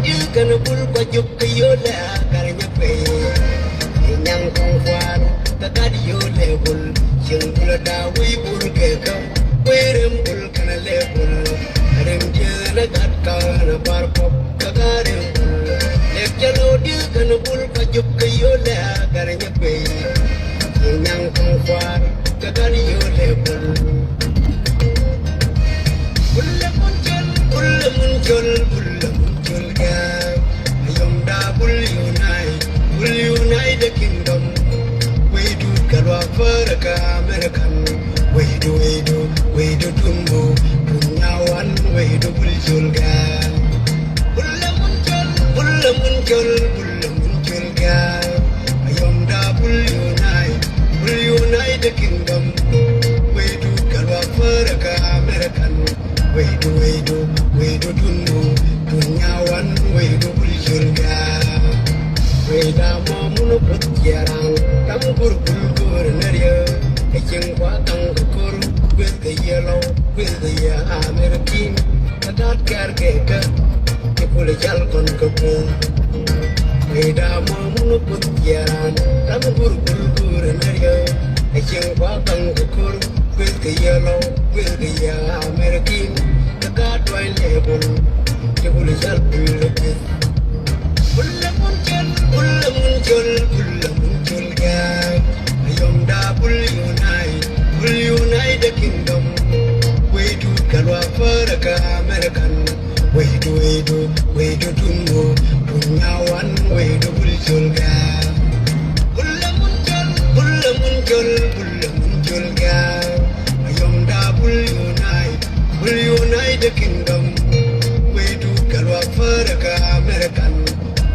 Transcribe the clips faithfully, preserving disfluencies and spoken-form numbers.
Di̱ kɛn bul kua jop kɛ yolɛ a kar nyɛ pey. I̱ nyaŋ kɔŋ kuar kɛ gat yolɛ bul. Cieŋ bul a daa wi̱i̱ bul kɛ kä. Wi̱i̱ rem bul kɛn a lɛ bul. A rem di̱ kɛn a gat ka kɛn a bar kɔp kɛ gat rem bul. Lɛp jɛ lo̱w di̱ kɛn bul kua jop kɛ yolɛ a kar nyɛ pey. I̱ nyaŋ kɔŋ kuar kɛ gat yolɛ bul. Bul lɛ mun col, bul lɛ mun col, bul lɛ mun col gɛr. Ayɔm da bul unite, bul unite the kingdom. Wecdu kɛ luak Africa, American. Wecdu, wecdu, wecdu tundu, tun nyawan, wecdu bul col gɛr. Bul lɛ mun col, bul lɛ mun col, bul lɛ mun col gɛr. Ayɔm da bul unite, bul unite the kingdom. Wecdu kɛ luak Africa, American. Wecdu, wecdu, wecdu tundu, tun nyawan, wecdu bul col gɛr. Wecda mɔ mun kuth jiɛran, tam gur bul gur nɛriɛ. Ɛ cieŋ kua kaŋ kɛ kor, kueth kɛ yɛ lɔw, kueth kɛ yɛ American. Ɛ tat kɛr kɛ kɛ, ti kul cal kɔn kɛ kueth. Wecda mɔ mun kuth jiɛran, tam gur bul gur nɛriɛ. Ɛ cieŋ kua kaŋ kɛ kor, kueth kɛ yɛ lɔw, kueth kɛ yɛ American. Ɛ gat duany lɛ bul, ti kul cal kul kɛ kueth. Bul lɛ mun col, bul lɛ mun col, bul lɛ mun col gɛr. Ayɔm da bul unite, bul unite the kingdom. Wecdu kɛ luak Africa, American. Wecdu, wecdu, wecdu tundu, tun nyawan, wecdu bul col gɛr. Bul lɛ mun col, bul lɛ mun col, bul lɛ mun col gɛr. Ayɔm da bul unite, bul unite the kingdom. Wecdu kɛ luak Africa, American.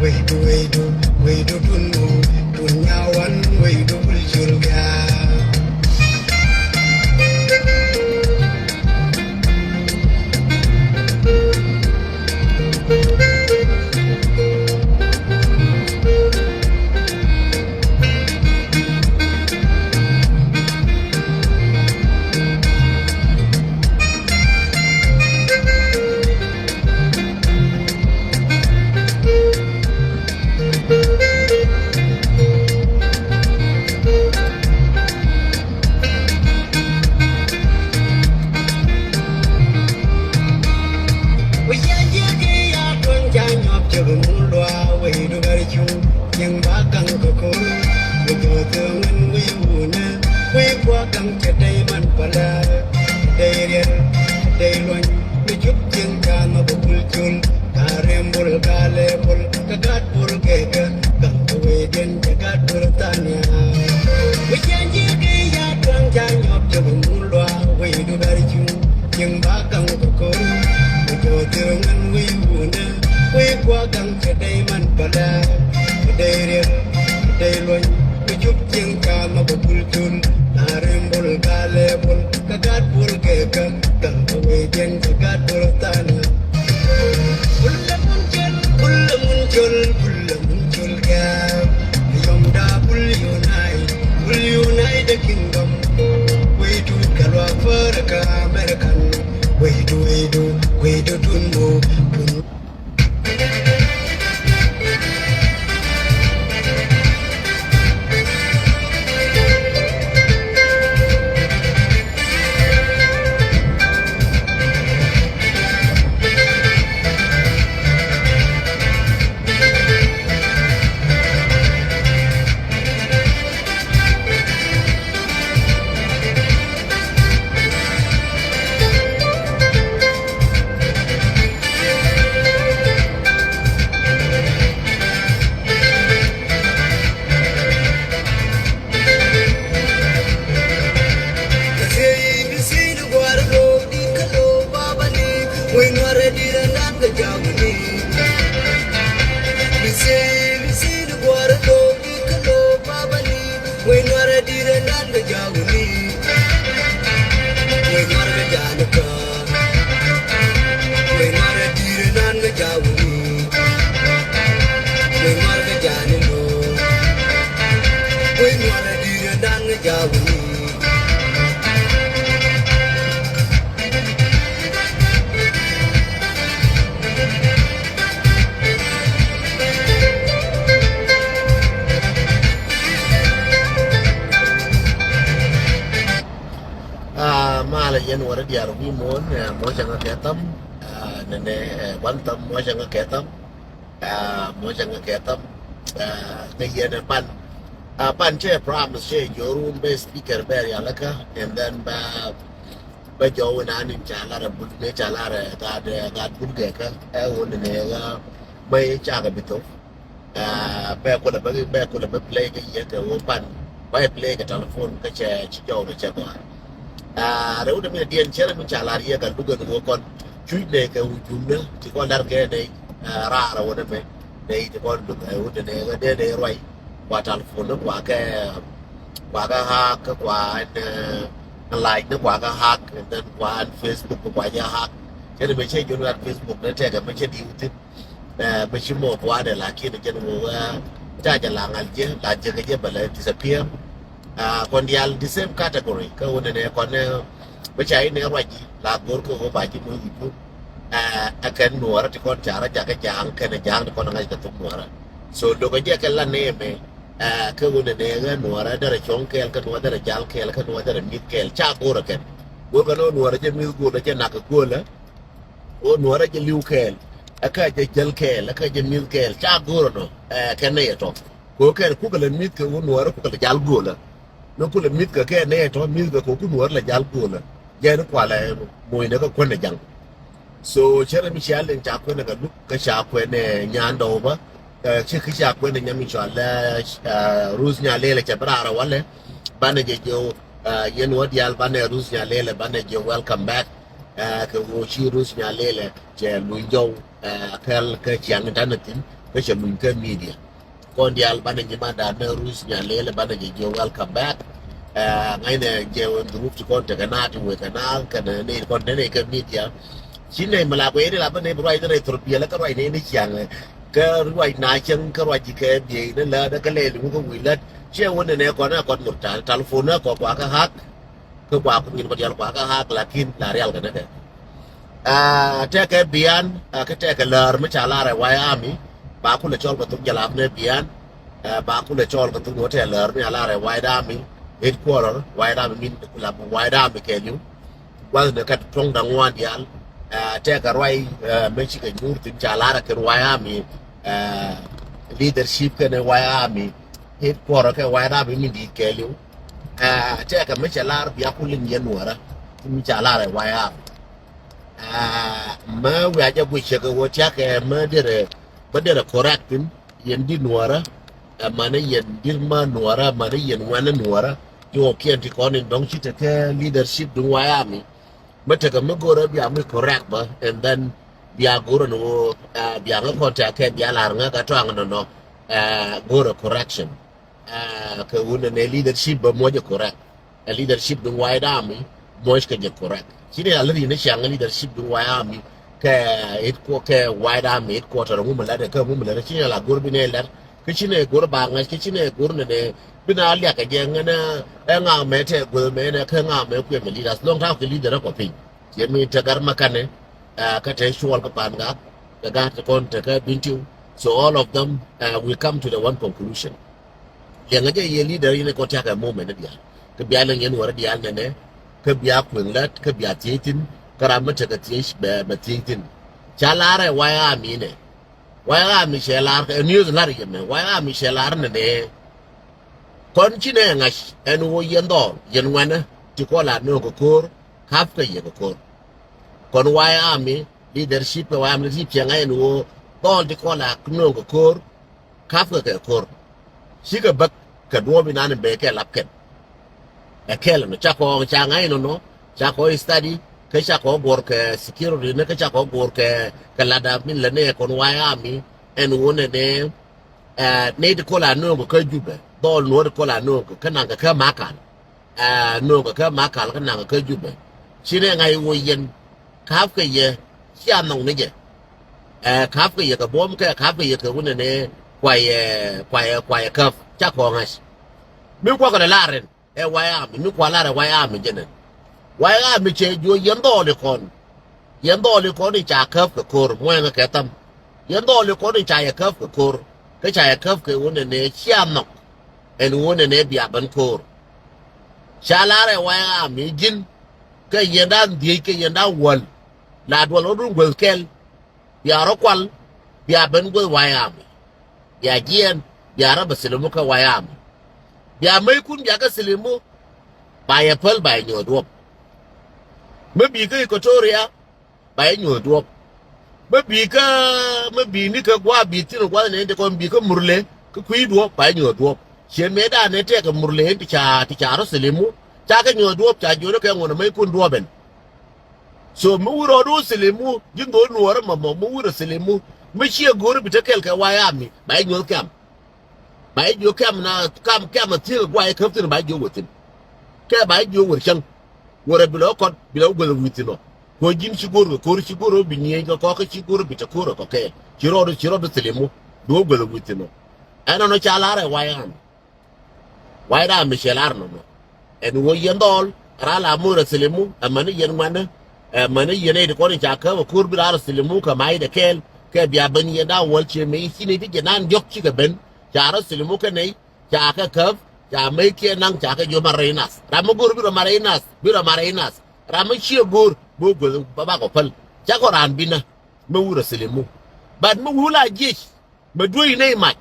Wecdu, wecdu, wecdu tundu, tun nyawan, wecdu bul col gɛr. Wi̱c yɛn jiäk i̱ ya tuɔ̱ŋ ca nyɔk cɛ bi mun luaak wecdu bɛr cuŋ. Cieŋ ba gaŋ kɛ ko̱r mi jɔ̱ɔ̱th ɛ ŋän wi̱i̱ wunɛ. Wi̱i̱ kua̱ gaŋ cɛ dɛy man pälɛ dɛy riɛl dɛy luɔ̱ny. Mi cup cieŋ ca nhɔk ɛ bul col ka rem bul ka lɛ bul kɛ gat bul kɛ kɛ. Gaŋ kɛ wecdiɛn cɛ gat bul tha̱a̱ŋ niaal. Wi̱c yɛn ji̱ ki ya tuaŋ ca nyɔk cɛ bi mun luaak wecdu bɛr cuŋ. Cieŋ ba gaŋ kɛ ko̱r mi jɔ̱ɔ̱th ɛ ŋän wi̱i̱ wunɛ. Wi̱i̱ kua̱ gaŋ cɛ dɛy man pälɛ dɛy riɛl dɛy luɔ̱ny. Mi cup cieŋ ca nhɔk ɛ bul col ka rem bul ka lɛ bul kɛ gat bul kɛ kɛ. Gaŋ kɛ wecdiɛn cɛ gat bul tha̱a̱ŋ niaal. Bul lɛ mun col, bul lɛ mun col, bul lɛ mun col gɛr. Ayɔm da bul unite, bul unite the kingdom. Wecdu kɛ luak Africa, American. Wecdu, wecdu, wecdu tundu, tundu. Malɛ yɛn wä rɔ diaal wi̱i̱ muɔ̱ɔ̱n, muɔ̱cɛ ŋä kɛ tham. Nɛnɛ, wan tham muɔ̱cɛ ŋä kɛ tham. Muɔ̱cɛ ŋä kɛ tham. Kä yɛn ɛ pan, pan cɛ promise cɛ jɔru bɛ speaker bɛ rialikä, and then bɛ bɛ jɔw in an in ca lar a bul ne ca lar a gat gat bul gɛ kä ɛ wun ne ɛ ɣä bɛ ca kɛ bi thok. Bɛ kulɛ bɛ bɛ kulɛ bɛ play kɛ yɛ kɛ wä pan bɛ play kɛ telephone kä cɛ ci jɔw ne cɛ gɔr. Rɛ wun ne mi diɛn cɛ rɛ mi ca lar yɛ kɛ lugɛ ni wä kɔn cuc ne kɛ wujum ne ti kɔn lar kɛ ne. Rar wun ne mɛ ne ti kɔn lugɛ wun ne ɛ ɣä dee ne ruay. Kua telephone ni kua kɛ kua kɛ hack kua ɛn lac ni kua kɛ hack, and then kua ɛn Facebook kua jɛ hack. Cɛ ni mɛ cɛ jun rat Facebook ni tɛkɛ mɛ cɛ diw thin. Mɛ ci mɔ kua dɛ lakin cɛ ni wä ca jɛ la ŋal jɛ la jɛ kɛ jɛ bɛ lɛ disappear. Kɔn dial the same category kä wun ni nɛ kɔn nɛ mɛ ca in nɛ ruac ji la gor kɛ wä ba ji mɔ yi pun. Ɛ kɛn nuɔrä ti kɔn ca rɔ jakɛ jaŋ kɛn jaŋ ti kɔn ŋa̱c kɛ thuk nuɔrä. So lokä jɛ kɛ la nɛ mɛ kä wun ni nɛ ɣä nuɔrä derɛ cɔŋ kɛɛl kä nuɔrä derɛ jal kɛɛl kä nuɔrä derɛ mith kɛɛl ca gorä kɛn. Gorkɛ nɔ nuɔrä jɛ mith golä jɛ nak kɛ golä. Ɣä nuɔrä jɛ liw kɛɛl ɛ kä jɛ jäl kɛɛl ɛ kä jɛ mith kɛɛl ca gorä nɔ. Kɛn nɛ yɛ tɔ ko kɛn kukɛ lɛ mith kɛ ɣä nuɔrä kukɛ lɛ jal golä. Ni kulɛ mith kɛ kɛ nɛ yɛ tɔ mith kɛ ko ku nuɔrä lɛ jal golä. Jɛ ni kualɛ moc nɛ kä kuɛn ɛ jaŋ. So cɛ rɛ mi cia liŋ ca kuɛn ɛ kɛ luk kä ca kuɛn ɛ nyan dɔw bä. Ci ki ca kuɛn ɛ nyam in cɔal lɛ Ruth Nyalelɛ cɛ bi raar ɛ walɛ. Banɛ jɛ jɛ yɛn wä diaal banɛ Ruth Nyalelɛ banɛ jɛ welcome back. Kɛ wä ci Ruth Nyalelɛ cɛ luny jɔw kɛl kä ciaŋ in tanɛ thin kä cɛ luny kä media. Kɔn diaal banɛ nyimandan ni Ruth Nyalelɛ banɛ jɛ jɛ welcome back. Ŋa̱cnɛ jɛ wä durup ti kɔn tekɛ na ti wekɛ na kɛnɛ ni kɔn tɛnɛ kɛ media. Ci nɛ mi la kuɛ ni la banɛ bi ruac ni rɛy thor biɛlä kä ruac ni ni ciaŋ. Kä ruac na cäŋ kä ruac kɛ biey ni läädä kä lɛl wä kä wi̱i̱ lät. Ciɛ wä ni nɛ kɔn ɛ kɔn murtal telephone ɛ kɔ kua kä hack. Kä kua ku nyin kɔ dial kua kä hack lakin la rial kɛ ni kɛ. Tɛkɛ bian kä tɛkɛ lär mi ca lar ɛ White Army. Ba kulɛ cɔl kɛ thuk jalap ni bian. Ba kulɛ cɔl kɛ thuk wä tɛ lär mi ca lar ɛ White Army headquarter, White Army min la White Army kɛɛliw. Gua̱th ni kä tuɔ̱ŋ da̱ŋ ŋuan diaal. Tɛkɛ ruac mi cikɛ nyuur thin ca lar ɛ kɛ White Army leadership kɛnɛ White Army headquarter kɛ White Army min di̱i̱t kɛɛliw. Tɛkɛ mi cɛ lar bia ku liŋ yɛn nuɔrä mi ca lar ɛ White Army. Mä wiaa jɛ guic cɛ kɛ wä tiakɛ mä derɛ mä derɛ correct thin yɛn di̱t nuɔrä. Ɛ manɛ yɛn di̱t ma nuɔrä manɛ yɛn ŋuɛnɛ nuɔrä. Ti wä kiɛn ti kɔn in dɔ̱ŋ ci tekɛ leadership duŋ White Army. Mä tekɛ mi go̱rä bia mi correct bä and then bia go̱rä ni wä bia ŋä kɔn tekɛ bia lar ŋä kɛ tɔaŋ nɔnɔ. Go̱rä correction. Kɛ wun ni nɛ leadership bä muɔc ɛ correct. Ɛ leadership duŋ White Army muɔc kɛ jɛ correct. Ci ni a lät yini ciaŋ leadership duŋ White Army kɛ it kɛ White Army headquarter ŋu mi lat kɛ ŋu mi lat ci ni a la go̱r bi ni lat. Kä ci ni go̱r ba ŋa̱c kä ci ni go̱r ni ni bi na liak kɛ jɛ ŋän ɛ ŋa mɛ tɛ go̱r mɛ ni kä ŋa mɛ kuɛ mɛ leaders long ta kɛ leader kɔ piny. Ci mi te gar ma kanɛ kä te cuɔl kɛ pan gak kɛ gar te kɔn te kɛ bintiu. So all of them we come to the one conclusion. Liɛŋɛ jɛ yɛ leader yɛn kɔn tiakɛ moment diaal kä bia liɛŋ yɛn wärä diaal nɛnɛ kä bia kueŋ lät kä bia thiec thin kä ram mi tekɛ thiec bɛ bɛ thiec thin. Ca lar ɛ White Army nɛ White Army cɛ lar kɛ news lar yɛ mɛ White Army cɛ lar nɛnɛ. Kɔn ci nɛ ŋa̱c ɛn wä yɛn dhɔl yɛn ŋuɛnä ti kɔn la nööŋ kɛ ko̱r kap kɛ yɛ kɛ ko̱r. Kɔn White Army leadership kɛ White Army leadership cɛ ŋa̱c ɛn wä dhɔl ti kɔn la nööŋ kɛ ko̱r. Kap kɛ kɛ ko̱r. Cikɛ bäk kɛ duɔ̱ɔ̱p inan in bekɛ lap kɛn. Ɛ kɛl ɛnɔ ca kɔ ca ŋa̱c ɛnɔnɔ ca kɔ study kä ca kɔ guɔ̱r kɛ security ni kä ca kɔ guɔ̱r kɛ kɛ ladda min lɛ ni ɛ kɔn White Army ɛn wä nɛ ni. Ɛ ni ti kɔl a nööŋ kɛ kä Jubɛ dhɔl nuɔ̱t ti kɔl a nööŋ kɛ kä naŋ kɛ kä Makal. Ɛ nööŋ kɛ kä Makal kä naŋ kɛ kä Jubɛ. Ci ni ŋa̱c wä yɛn. Ka̱p kɛ yɛ cia nhɔk ni jɛ. Ɛ ka̱p kɛ yɛ kɛ buɔ̱m kɛ ka̱p kɛ yɛ kɛ wunɛ ni kuayɛ kuayɛ kuayɛ käp ca kɔŋ ŋa̱c. Mi kuakɛ lɛ lar ɛn ɛ White Army mi kua lar ɛ White Army jɛnɛ. White Army cɛ juɔ yɛn dhɔɔli kɔn. Yɛn dhɔɔli kɔn in ca käp kɛ ko̱r muɛŋɛ kɛ tham. Yɛn dhɔɔli kɔn in ca yɛ käp kɛ ko̱r kä ca yɛ käp kɛ wunɛ ni cia nhɔk. Ɛn wunɛ ni bia ben ko̱r. Ca lar ɛ White Army ji̱n. Kɛ yɛn da̱ŋ dhiec kɛ yɛn da̱ŋ wäl. La duɔl rɔ run guäth kɛl. Bia rɔ kual. Bia ben guäth White Army. Bia jiɛɛn. Bia rɔ bɛ silimu kɛ White Army. Bia mec kun bia kɛ silimu. Ba yɛ päl ba yɛ nyuɔth duɔ̱p. Mi bi kä Equatoria. Ba yɛ nyuɔth duɔ̱p. Mi bi kä, mi bi ni kä gua̱a̱ bi thin gua̱a̱ ni ti kɔn bi kä Murle kä kui̱ duɔ̱p ba yɛ nyuɔth duɔ̱p. Ciɛ mëë da̱a̱n ni tɛk kɛ Murle ti ca, ti ca rɔ silimu. Ca kɛ nyuɔth duɔ̱p ca jiɔni kɛ ŋuɔn mec kun duɔ̱p ɛn. So mi wurɔ du silimu ji̱n dho̱o̱ nuɔɔrä mɔmɔ mi wurɔ silimu. Mi ciɛ go̱o̱ri bi te kɛl kɛ White Army ba yɛ nyuɔth kɛm. Ba yɛ jiök kɛm na kam kɛm a thiek a guay käp thin ba yɛ jiök wä thin. Kɛ ba yɛ jiök wä cäŋ. Wä rɛ bi lɔ kɔt bi lɔ guäth a wi̱i̱ thin ɔ. Kɛ ji̱n ci go̱r kɛ ko̱r ci go̱r bi nyieny kɛ kɔk kä ci go̱r bi te ko̱r kɛ kɔk kɛ. Ci rɔɔd ci rɔɔd thilimu. Bi wä guäth a wi̱i̱ thin ɔ. Ɛn ɔnɔ ca lar ɛ White Army. White Army cɛ lar nɔnɔ. Ɛn wä yɛn dhɔl, ra la mur a silimu, ɛ mani yɛn ŋuanɛ, ɛ mani yɛn ɛ di kɔn in ca käp a kur bi ra la silimu kɛ ma idɛ kɛɛl, kɛ bia ben yɛn da wäl ciɛ mɛ ici ni di jɛ nan diɔk cikɛ ben, ca ra silimu kɛ nɛy, ca kɛ käp, ca mɛ kiɛ naŋ ca kɛ jiɔ ma rɛy nath. Ram mi go̱r bi rɔ ma rɛy nath, bi rɔ ma rɛy nath. Ram mi ciɛ go̱r, bi wä guäth ba bakɔ päl. Ca kɔ ran bi na, mɛ wur a silimu. But mɛ wur la jiec, mɛ duec nɛy mac.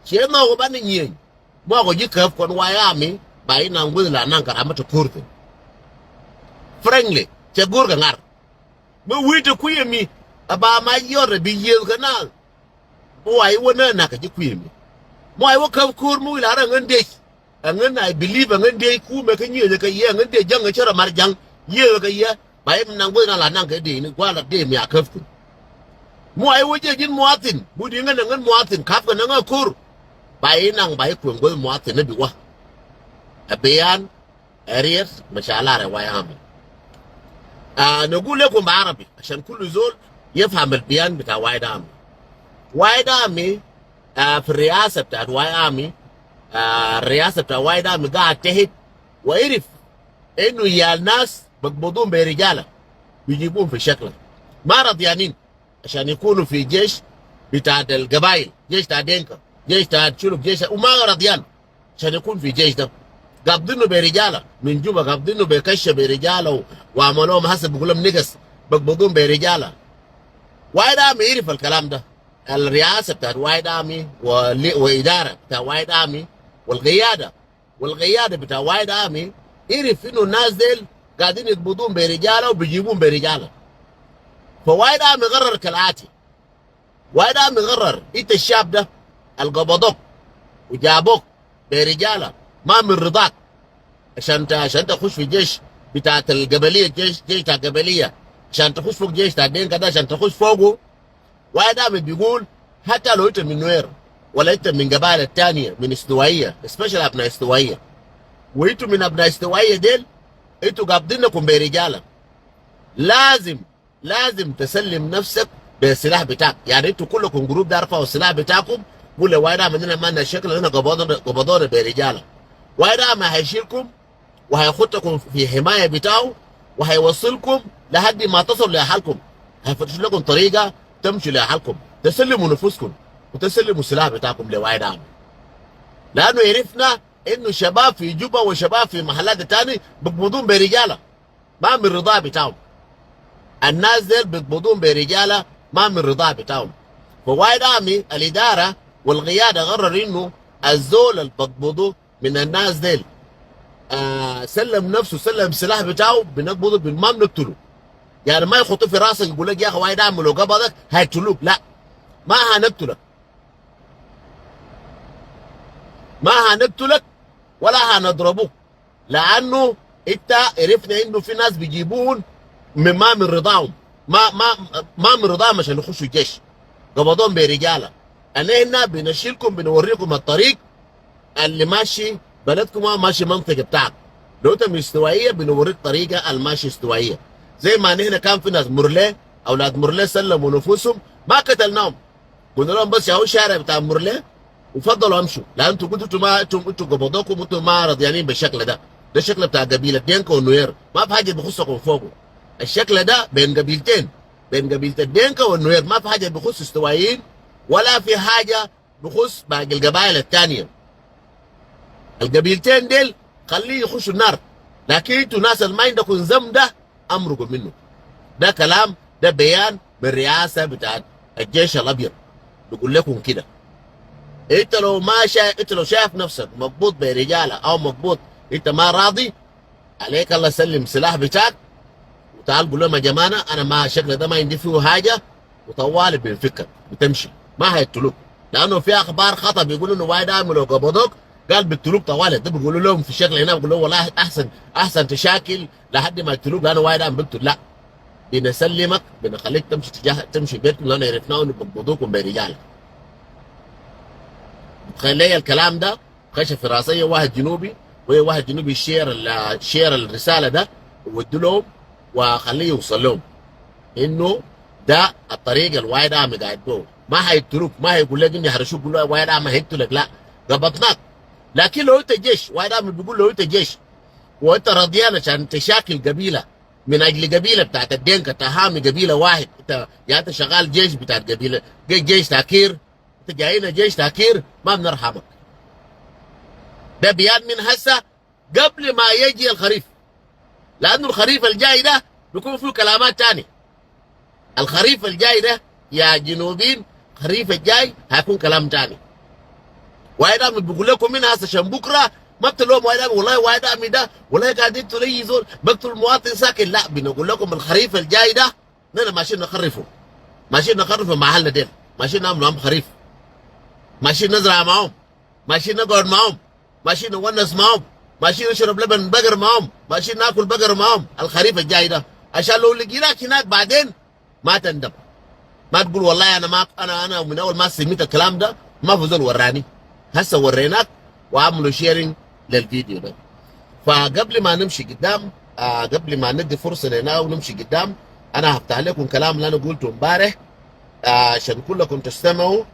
Ciɛ nhɔk ba ni nyieny. Muɔkɔ ji̱ käp kɔn White Army ba i̱ naŋ guäth la naŋ kɛ ram mi te ko̱r thi̱n. Frankly cɛ go̱r kɛ ŋa̱r. Mi wi̱i̱ te kui̱ emi a ba mac yɔt rɛ bi yiëëth kɛ naath. Mi wa i̱ wä nä na̱k kɛ ji̱ kui̱ emi. Mi wa i̱ wä käp ko̱r mi wi̱i̱ la rɛ ŋän dec. Ɛŋän I believe ɛŋän dee kumɛ kä nyiëëcä kɛ yɛ ɛŋän dee jäŋ ɛ cä rɔ mar ja̱ŋ. Yiëëcä kɛ yɛ ba yɛ mi naŋ guäth na la naŋ kɛ dee ni gua̱a̱ la dee mi a käp thi̱n. Muay wä jɛ ji̱n muathin but iŋän ɛŋän muathin kap kɛ näŋ a ko̱r. Ba i̱ naŋ ba i̱ kueŋ guäth muathin ni bi wä. Ɛ bian ɛ riɛt mɛ ca lar ɛ White Army. Aa nɛ gul lɛ kum ba Arabi ashan kulu zol yɛ famil bian bita White Army. White Army. Aa fi riyasa bita White Army. Aa riyasa bita White Army gaad tehit. Wa irif inu yal nas bagbudum be rijala. Bijibum fi shakla ma radiyanin. Ashan ikunu fi jesh bita del gabail jesh ta denka jesh ta shuluk jesh ta uma radiyan. Ashan ikun fi jesh da gabdinu be rijala min juba gabdinu be kasha be rijala. Wa amalom hasa bugulom nigas bagbudum be rijala. White Army irif al kalam da. Al riyasa bita White Army wa idara bita White Army wal giyada. Wal giyada bita White Army irif inu nas del gadin igbudum be rijala u bijibum be rijala. Fa White Army garar kal ati. White Army garar ita shab da al gabadok u jabok be rijala ma min ridak. Ashan ta ashan ta khush fi jesh bita tal gabaliya jesh jesh ta gabaliya. Ashan ta khush fok jesh ta denka da ashan ta khush foku. White Army bigul hata lo ita min Nuer wala ita min gabail taniya min istiwaiya especially abna istiwaiya. Wa itu min abna istiwaiya del itu gabdina kum be rijala. Lazim lazim tasallim nafsak be silah bitak yani itu kulakum group de arfau silah bitakum. Gul le White Army nina mana shakla nina gabadona be rijala. White Army haishilkum. Wa hayakhutakum fi himaya bitau. Wa hayawasilkum lahadi ma tasalu le ahalkum. Hayafatish lakum tariga tamshu le ahalkum tasallimu nufuskum. Wa tasallimu silah bitakum le White Army. Lanu irifna inu shabab fi juba wa shabab fi mahalat tani bigbudum be rijala. Ma min rida bitau. Al nas del bigbudum be rijala ma min rida bitau. Fa White Army al idara wal giyada garar inu al zol al bagbudu min al nas del. Sallam nafsu sallam silah bitau binagbudu bin ma binaktulu. Yani ma yakhutu fi rasik yagul lak ya akhi White Army lo gabadak hayaktuluk la. Ma hanaktulak. Ma hanaktulak wala hanadrabuk. Lanu ita irifna inu fi nas bijibun min ma min ridahum. Ma ma ma min ridahum ashan ikhushu jesh. Gabadom be rijala. Ana hina binashilkum binawarrikum al tarik. Al mashi baladkum wa mashi mantiga bitak. Lo ita min istiwaiya binawarik tariga al mashi istiwaiya. Zay ma nihna kan fi nas Murle, awlad Murle sallamu nufusum ma katalnahum. Gulna lom bas shawu shara bita Murle. Ufadalu amshu la intu gultu intu ma intu intu gabadokum intu ma radiyanin be shakla da. Da shakla bita gabila Denka wa Nuer ma fi haja bikhusakum fogu. Al shakla da ben gabilten ben gabilta Denka wa Nuer ma fi haja bikhus istiwaiyin wala fi haja bikhus bagi al gabail al taniya. Al gabilten del khali ikhushu nar. Lakin intu nas al ma indakum zam da أمركم منه. ده كلام، ده بيان من رئاسة بتاعت الجيش الأبيض. بقول لكم كده. انت لو ما شا... انت لو شايف نفسك مقبوض برجالة أو مقبوض، انت ما راضي، عليك الله سلم سلاح بتاعك وتعال قول لهم: يا جماعة، أنا ما شكل ده ما عندي فيه حاجة، وطوالي بنفكك بتمشي، ما هيقتلوك. لأنه في أخبار خطأ بيقولوا إنه وايد عملوا قبضوك، قال بيقتلوك طوالي. ده بيقولوا لهم في شكل هنا، بيقولوا: والله أحسن، أحسن تشاكل لحد ما يقتلوك، لأنه وايد عم بيقتل. لا، بنسلمك، بنخليك تمشي تجاه، تمشي بيتكم، لأنه عرفناه إنه بيقبضوك من برجالك. تخيل لي الكلام ده خش في راسي واحد جنوبي، وهي واحد جنوبي شير ال-، شير الرسالة ده وودي لهم وخليه يوصل لهم إنه ده الطريق الوايد عامل قاعد بيه. ما هيقتلوك، ما هيقول لك إني هرشوك، قول له وايد عامل هيقتلك، لا، قبضناك. لكن لو أنت جيش، وايد عامل بيقول لو أنت جيش وأنت رضيان عشان تشاكل قبيلة من أجل قبيلة بتاعت الدينكا، تهامي قبيلة واحد، أنت يا أنت شغال جيش بتاعت قبيلة، جي-، جيش تاكير، أنت جاينا جيش تاكير، ما بنرحمك. ده بيان من هسه قبل ما يجي الخريف، لأنه الخريف الجاي ده بيكون فيه كلامات تاني. الخريف الجاي ده يا جنوبيين، الخريف الجاي هيكون كلام تاني. وايد عامل بيقول لكم من هسه عشان بكرة ما بتلوم وايد عامل، والله وايد عامل ده، والله قاعد يقتل أي زول، بقتل مواطن ساكن. لا، بنقول لكم الخريف الجاي ده نحن ماشيين نخرفه، ماشيين نخرفه محلنا ديل، ماشيين نعمل معاهم خريف، ماشيين نزرع معاهم، ماشيين نقعد معاهم، ماشيين نونس معاهم، ماشيين نشرب لبن بقر معاهم، ماشيين ناكل بقر معاهم الخريف الجاي ده، عشان لو لقيناك هناك بعدين ما تندم، ما تقول: والله أنا ما، أنا، أنا من أول ما سمعت الكلام ده ما في زول وراني. هسه وريناك، وعملوا شيرنج للفيديو ده. فقبل ما نمشي قدام، آه، قبل ما ندي فرصة لنا ونمشي قدام، أنا هفتح لكم كلام اللي أنا قلته امبارح، آه، عشان كلكم تستمعوا.